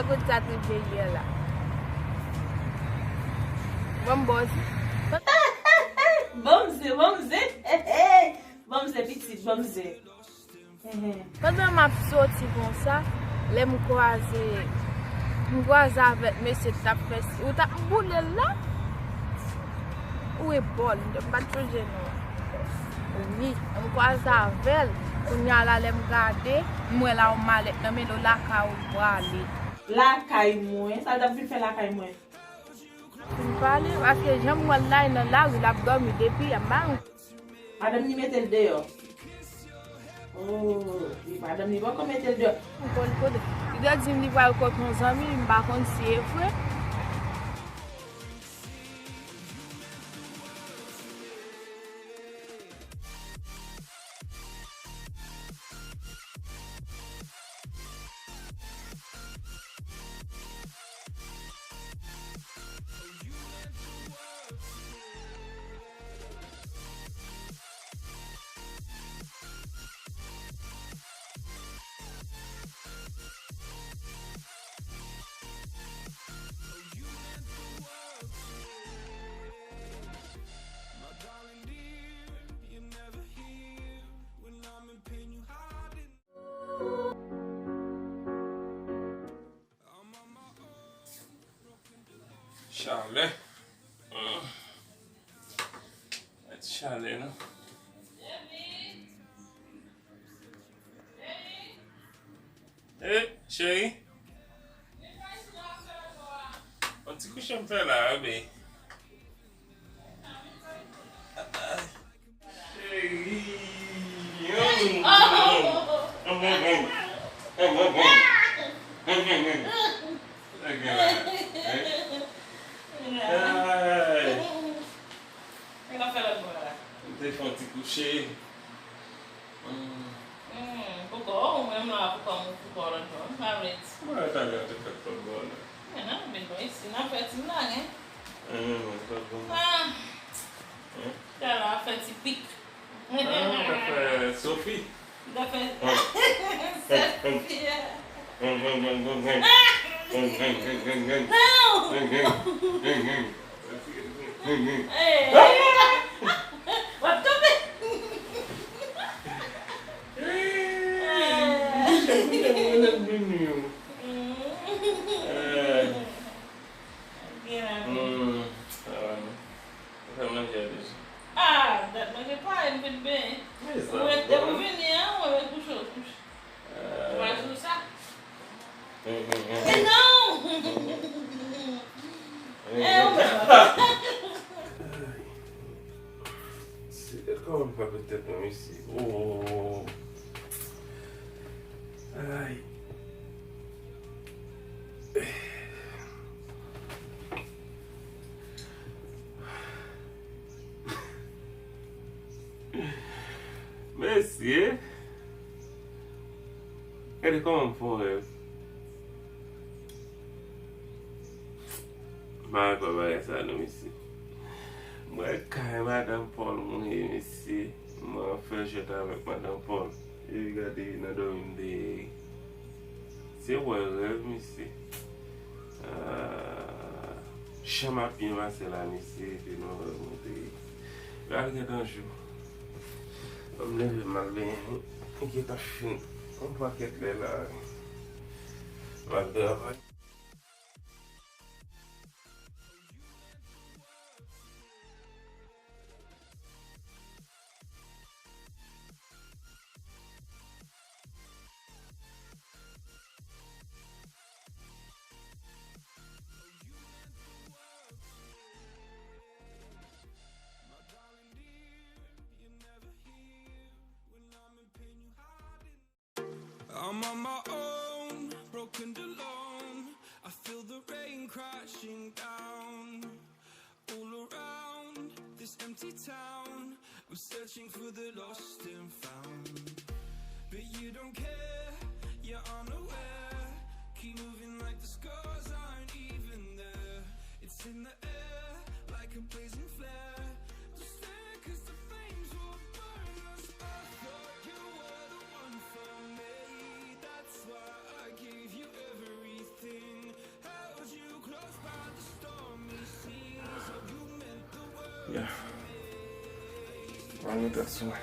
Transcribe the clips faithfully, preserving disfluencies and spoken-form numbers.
Kote sa te veye la. Bon, bon. Bon mze, bon mze. Hey, hey. Bon mze, pitit, bon mze. Pandan m ap soti konsa, lè m kwaze, m kwaze avèk mesye k t ap fè si, ou t ap boule l la? Ou e Paul, m pa t sonje non. Wi, m kwaze avè l. Kounye a la, lè m gade, m wè l a yon malèt nan men l, lakay ou l prale. Lakay mwen? Sa l t ap vin fè lakay mwen? Fin pale, paske jan m wè l la, nan lari, l ap dòmi depi yè, m pa. Madanm ni mete l deyò. Oh, li madanm ni poko mete l deyò. Li konn kote. Li te di m li pral kot yon zanmi, m pa konn si e vre. Chalè. Mm. Mèt chalè, non? Eh, cheri. Yon ti kouche m fè la, bebe. Cheri. Sa gen la? Ay. Sa k ap fè lòt bò a la? M te fè yon ti kouche. Hmm. Hmm, poukò, ou menm la, poukò m, poukò lòt bò? M pa vle di. Mwen ta gen te fèt lòt bò la. Men nan, men bò isi, nan fè ti blagen. Hmm, lòt bò. Ah. Hein? Tala fè ti pik. Ah, ou ta fè Sophie. Ou ta fè Sophie. Non! Hey! W ap tonbe! Hey! Chèf, ou te mwen nan vini yo. Hmm. Eh. Bien. Hmm, sa va, non? Ou fè manje a deja? Ah, dat manje pa, m vin benyen. Mezanmi. Mwen, depi w vini an, mwen mèt kouche w kouche. Ah. Ou pa sou sa? Hum, hum, hum. Eh, non! Hum, hum. Eh, ou mèt. Ay. Se kòman m frape tèt mwen, mesye. Oh. Ay. Mesye, gade kòman m fè yon rèv. M pa kwè bagay sa non, mesye. M wè kay madanm Paul mwen ye, mesye. Mwen fè jwèt avèk madanm Paul. Epi gade nan dòmi m te ye. Se wè rèv, mesye. Ah, chan m ap byen pase la, mesye, epi nan rèv mwen te ye. Pral gen tan jou. Ban m leve m al benyen. M gentan fin yon pakèt lè la. M al travay. I'm on my own, broken alone. I feel the rain crashing down. All around this empty town, I'm searching for the lost and found. But you don't care, you're unaware. Keep moving like the scars aren't even there. It's in the air like a blazing flare. Don't stare, 'cause the flames will burn us. I thought you were the one for me. That's why I gave you everything. Mwen mete sou mwen.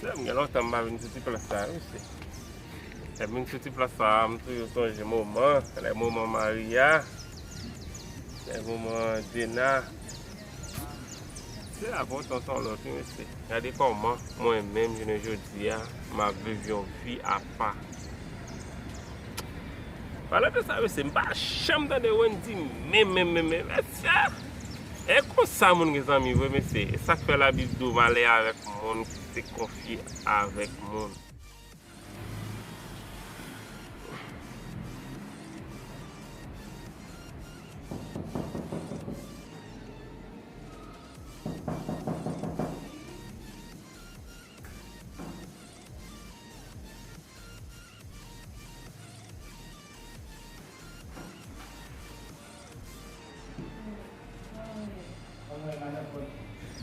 Sè m, gen lontan m pa vin sou ti plas sa, wi, mesye. Lè m vin sou ti plas sa, m toujou sonje moman, lè moman Maria, lè moman Djena. Se la, pòtan se yon lòt, wi, mesye. Gade kòman mwen menm, jounen jodi a, m ap viv yon vi apa. Palan de sa, mesye, m pa janm tande Wendy menm, menm, menm, menm, mesye. E konsa moun gen zanmi vre, mesye. E sa k fè Labib di w malè avèk moun ki te konfye avèk moun.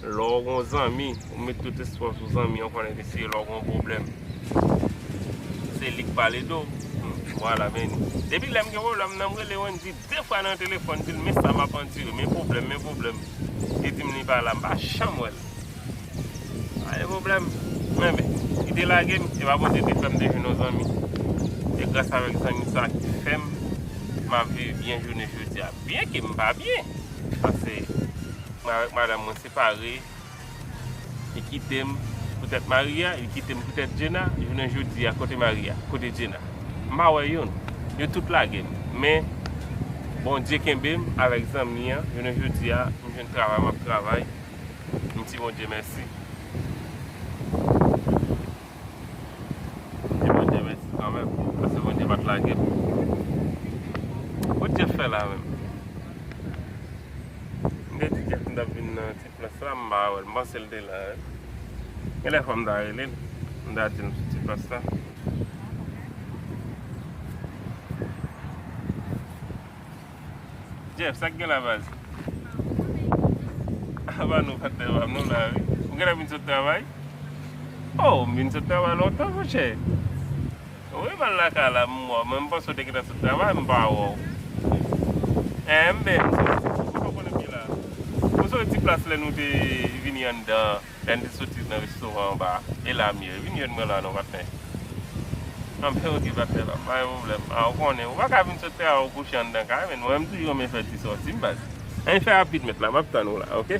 Lè w gon zanmi, ou met tout espwa sou zanmi an, konnen ke se lè w gon pwoblèm. Se li k pale do. Hmm, vwala, men. Depi lè m gen pwoblèm nan, m rele Wendy de fwa nan telefòn, di l, "Men sa m ap andire, men pwoblèm, men pwoblèm." Li di m li pa la, m pa janm wè l. Pa gen pwoblèm. Enben, li te lage m, se pa Bondye te fè m te jwenn yon zanmi. Se gras avèk zanmi sa ki fè m, m ap viv byen jounen jodi a. Byenke m pa byen, paske mwen avèk madanm mwen separe, li kite m poutèt Maria, li kite m poutèt Djena, jounen jodi a, kote Maria, kote Djena? M pa wè youn. Yo tout lage m. Men, Bondye kenbe m avèk zanmi an, jounen jodi a, m jwenn travay, m ap travay. M di Bondye mèsi. M di Bondye mèsi kanmenm, paske Bondye pa t lage m. Bondye fè la menm. M te di Jeff m t ap vin nan ti plas la, m pa wè l, m panse l te la, wi. Genlè fò m ta rele l, m ta di l m sou ti plas la. Jeff, sa k gen la, baz? Apa nou patnè pa m, nou la, wi. Ou genlè vin sot travay? Oh, m vin sot travay lontan, monchè. Wi, m al lakay la, m wè w. Men m panse w te gentan sot travay, m pa wè w. Enben, m sot, m pa konnen m ye la. Ou sot ti plas lè nou te vini anndan. Lè n te soti nan restoran anba a, e la m ye. Vin jwenn mwen la non, patnè. Anben, oke, patnè, pa gen pwoblèm. A, ou konnen, ou pa ka vin sot travay, ou kouche anndan kay, men mwen, m toujou renmen fè ti sòti, m baz. Ann fè rapid mèt la, m ap tann ou la, oke?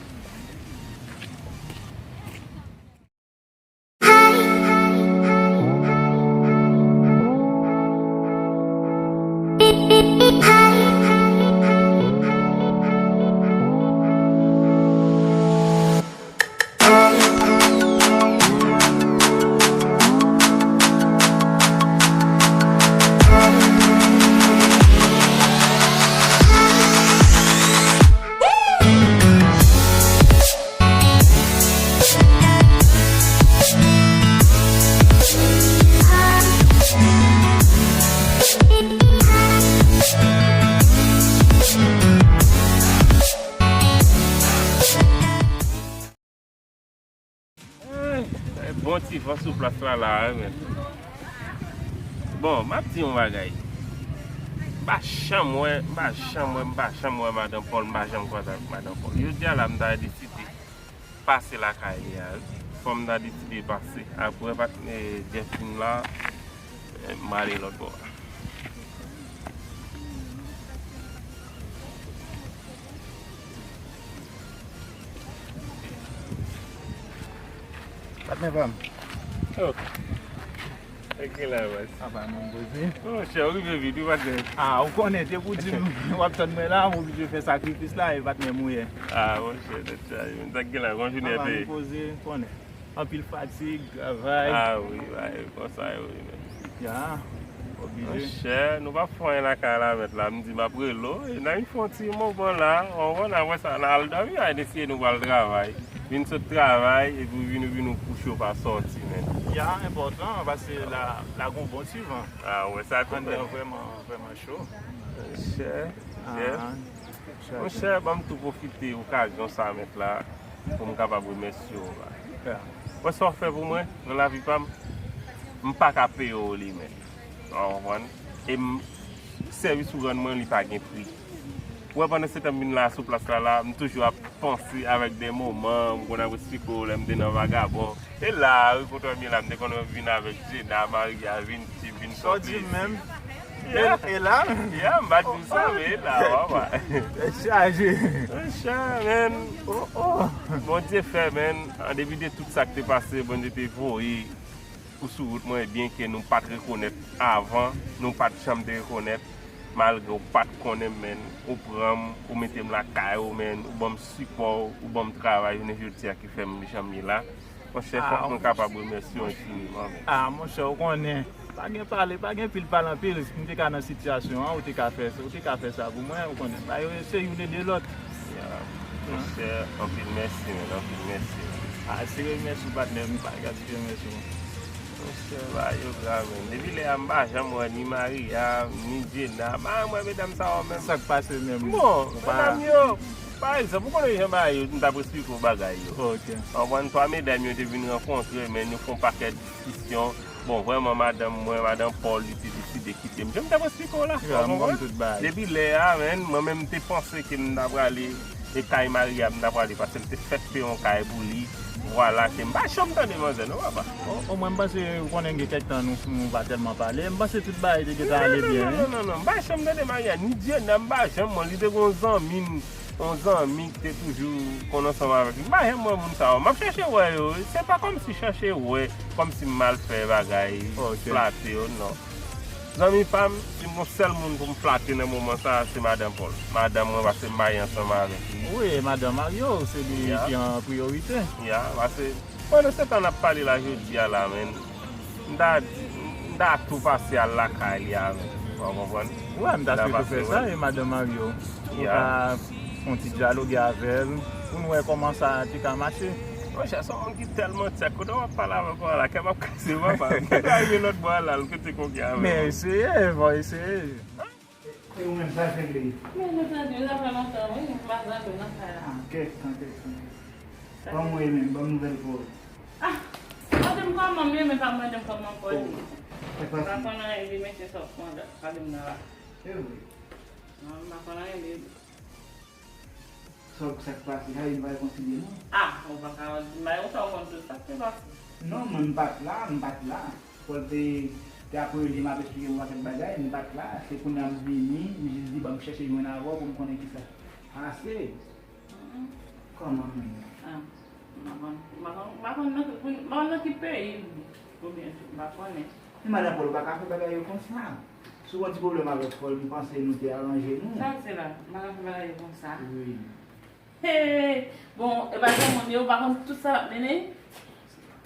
Ay, bon ti van sou plas la la, wi, men. Bon, m ap di yon bagay. M pa janm wè, m pa janm wè, m pa janm wè madan Paul, m pa janm kwaze avèk madan Paul. Jodi a la, m ta deside pase lakay li a, wi. Fò m ta deside pase. Apre, patnè Jeff vin la, m ale lòt bò a. Patnè pa m. Oh. Sa k gen la, baz? Apa, non, poze. Monchè, ou rive vit, wi, patnè. Ah, ou konnen, te pou di m, w ap tann mwen la, m oblije fè sakrifis la, e patnè m ou ye. Ah, monchè, tèt chaje. Sa k gen la, gon jounen. Apa, te nou poze, konnen. Anpil fatig, travay. Ah wi, bagay konsa yo ye, men. Ya, oblije. Monchè, nou p ap fè anyen lakay la, mèt la. M di m ap rele w, e n a fè yon ti moman la. Ou konn, apre sa, n a al dòmi, a eseye nou pral travay. Vin sot travay, epi w vin, ou vin ou kouche, ou pa sòti, men. Sa enpòtan, paske la, la gon bon ti van. Ah, wè sa tou, men. Anndan vrèman, vrèman cho. Chè, chè. Ah, chè. Monchè, ban m tou pwofite okazyon sa mèt la pou m kapab remèsye w la. Yeah. Wè sa w fè pou mwen nan lavi pa m, m pa ka peye w li, men. Ou konprann? E m, sèvis ou rann mwen, li pa gen pri. Ou wè, pandan se tan m vin la sou plas la, la, m toujou ap panse avèk de moman, m konn ap esplike w lè m te nan Vagabon. E la, rekontre m la, m te konn vin avèk Jena, Maria, vin ti, vin fè plezi. Sa w di m menm? Yeah. E, e la? Yeah, m pa di w sa, men e la, papa. Tèt chaje. Monchè, men. Oh, oh. Bondye fè, men, an depi de tout sa k te pase, Bondye te voye ou sou wout mwen, byenke nou pa t rekonèt avan, nou pa t janm te rekonèt, malgre w pa t konnen m, men, ou pran m, ou mete m lakay ou, men, ou ban m sipò, ou ban m travay, jounen jodi a ki fè m jan m ye la. Monchè, fòk mwen kapab remèsye w enfiniman, men. Ah, monchè, ou konnen, pa gen pale, pa gen pil pale anpil, si m te ka nan sitiyasyon an, ou te ka fè, ou te ka fè sa pou mwen, ou konnen, ba yo se youn ede lòt. Ya, monchè, anpil mèsi, men, anpil mèsi. Ah, se remèsye w, patnè, m pa gaspiye remèsye w. Monchè, ba yo gra, men. Depi lè a, m pa janm wè ni Maria, ni Jena. M pa janm wè medam sa yo menm. Sa k pase menm? Bon, medam yo, pa egzanp, ou konnen jan bagay yo, m t ap esplike w bagay yo. Ok. Ou konprann, twa medam yo te vin rankontre, men nou fè yon pakèt diskisyon. Bon, vrèman, madanm mwen, madanm Paul, li te deside kite m. Jan m t ap esplike w la, ou konprann? Depi lè a, men, mwen menm, m te panse ke m ta prale e kay Maria m ta prale, paske m te fèk peye yon kay pou li. Vwala, ke m pa janm tande manzè non, papa. O, o, mwen, m panse, ou konnen, gen kèk tan nou, nou pa tèlman pale. M panse tout bagay te gentan ale byen, wi. Non, non, non, non, m pa janm tande Maria, ni Diana, m pa janm wè l. Li te gen yon zanmi m, yon zanmi ki te toujou konn ansanm avèk li. M pa janm wè moun sa yo. M ap chèche wè yo, wi. Se pa kòmsi chèche wè, kòmsi m mal fè bagay, flate yo, non. Zanmi pa m, si m gon sèl moun pou m flate nan moman sa a, se madan Paul. Madanm mwen, paske m marye ansanm avèk li. Wi, e madan Mario, se li ki an priyorite. Ya, paske pandan se tan n ap pale la jodi a la, men, m ta di, m ta tou pase al lakay li a, men. Ou konprann? Wi, m ta swete w fè sa, e madan Mario. Ou ta fè yon ti dyaloge avè l, pou n wè kòman sa te ka mache. Monchè, se yon moun ki tèlman tchèk, kote w ap pale avè l konsa la, kè m ap kase, papa. M ta rive lòt bò a la, l kote koke avè m. Men eseye, fò eseye. E ou menm, sa fè li? Men nou tande, sa fè lontan, wi, m pa tande w nan kay la. Ah, kèk tan, kèk tan. Kòman w ye menm? Ban m nouvèl kò w. Ah, mande m kòman m ye, men pa mande m kòman kò w ye. M pa konn anyen de mesye sa w ap pale m nan la. Se vre? Non, m pa konn anyen de li. Sa, sa k pase a, li pa rekonsilye nou? Ah, ou pa ka di m bagay konsa, ou konn tout sa k te pase. Non, mwen m pa t la, m pa t la. Paul te, te ap rele m ap esplike m yon pakèt bagay, m pa t la. Se kounye a m vini, m jis di, "Ban m chèche jwenn avè w pou m konnen kisa k pase." Mm-mm. Kòman menm? Ah, m pa konn, m pa konn, m pa konn nan, m pa konn nan ki peyi l ye, oubyen tou, m pa konnen. Men madan Paul, ou pa ka fè bagay yo konsa. Si w gon ti pwoblèm avèk Paul, m panse nou te aranje nou. Sa l di la, m pa ka fè bagay yo konsa. Wi. Hey! Bon, e pa gen moun yo, ou pa konn tout sa l ap mennen?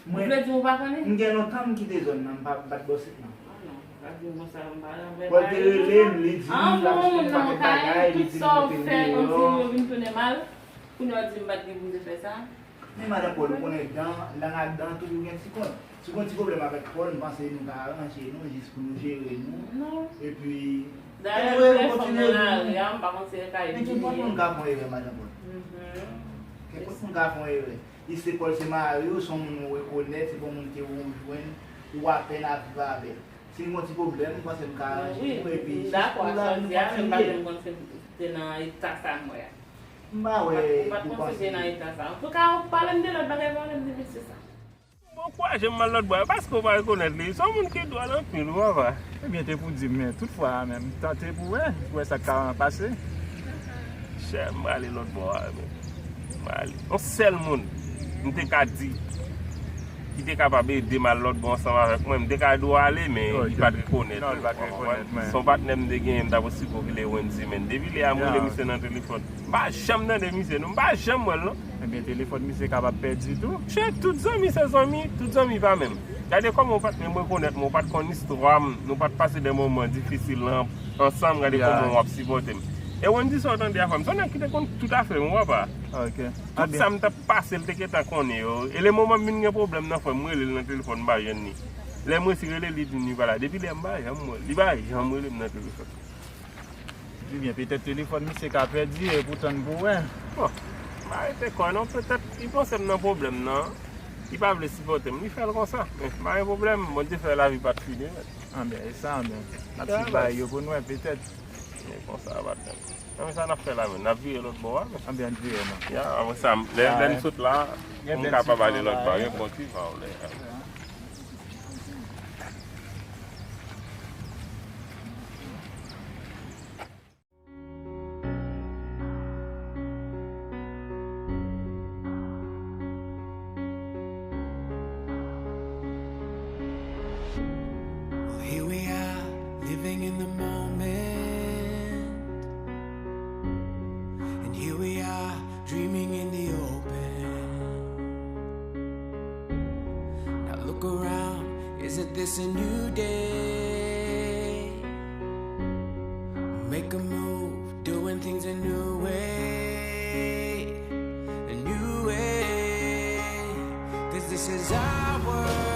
Ou vle di ou pa konnen? M gen lontan m kite zòn nan, m pa bat bòs non. Ah non, pa di m konsa, m pa nan vrè bagay. Paul te rele m, li di m l ap swiv yon pakèt bagay, li di m mete m deyò. Tout sa w fè, kòmsi yo vin tounen mal, kounye a w di m pa t gen pou m te fè sa. Men madan Paul, ou konnen dan, lang ak dan toujou gen ti kont. Si w gon ti pwoblèm avèk Paul, m panse nou ka aranje nou jis pou nou jere nou. Non. Epi, dayè, anyway, nou kontinye viv. Men kenpòt moun ka fè yon erè, madan Paul. Mhm. Kenpòt moun ka fè yon erè. E se Paul se mari w, se yon moun ou rekonèt, se pa yon moun ke ou jwenn, ou apèn ap viv avè l. Si n gon ti pwoblèm, m panse m ka aranje nou, epi jis pou lavi nou kontinye. Wi, m dakò ak sa w di a, men m pa janm konn si m te nan eta sa m wè a. M pa wè ou pa t panse m te nan eta sa. Antouka, ou pale m de lòt bagay, pale m de mesye sa. Bon, ankouraje m al lòt bò a, paske ou pa rekonèt li. Se yon moun ki dwòl anpil, ou papa. Ebyen, te pou di m, men tout fwa a menm, tante pou wè, pou wè sa k ka pase. Chè, m prale lòt bò a, men. M prale. Yon sèl moun, m te ka di, ki te kapab ede m al lòt bò ansanm avèk mwen, m te ka di w ale, men li pa t rekonèt. Non, li pa t rekonèt, men. Se yon patnè m te genyen, m t ap esplike w ki rele Wendy, men depi lè a, m rele misye nan telefòn. M pa janm tande misye, non, m pa janm wè l, non. Ebyen, telefòn misye kapab pèdi tou. Chè, tout zanmi se zanmi, tout zanmi pa menm. Gade kòman w pa t menm rekonèt mwen, w pa t konn istwa m, nou pa t pase de moman difisil an, ansanm, gade kòman w ap sipòte m. E Wendy sa w tande a, frè m, se yon nèg ki te konn tout afè m, w pa. Ok. Tout sa m t ap pase, l te gentan konnen yo. E le moman m vin gen pwoblèm nan, frè m, m rele l nan telefòn, m pa jwenn li. Lè m resi rele l, li di m li pa la. Depi lè m pa janm wè l. Li pa janm rele m nan telefòn. Ebyen, petèt telefòn misye ka pèdi, e pou tann pou wè. Bon, m pa rete kwè non, petèt li panse m nan pwoblèm nan. Li pa vle sipòte m, li fè l konsa. Men pa gen pwoblèm, Bondye fè lavi pa t fini nèt. Anben, e sa, anben. N ap suiv bagay yo pou n wè, petèt. Men konsa, pa t gen. Nan men sa n ap fè la, men n ap vire lòt bò a, men. Anben, n vire, non. Ya, apre sa, lè, lè n sot la, m kapab ale lòt bò a, gen bon ti van w lè. Well, here we are, living in the moment. And here we are, dreaming in the open. Now look around, isn't this a new day? Make a move, doing things a new way. A new way. 'Cause this is our world.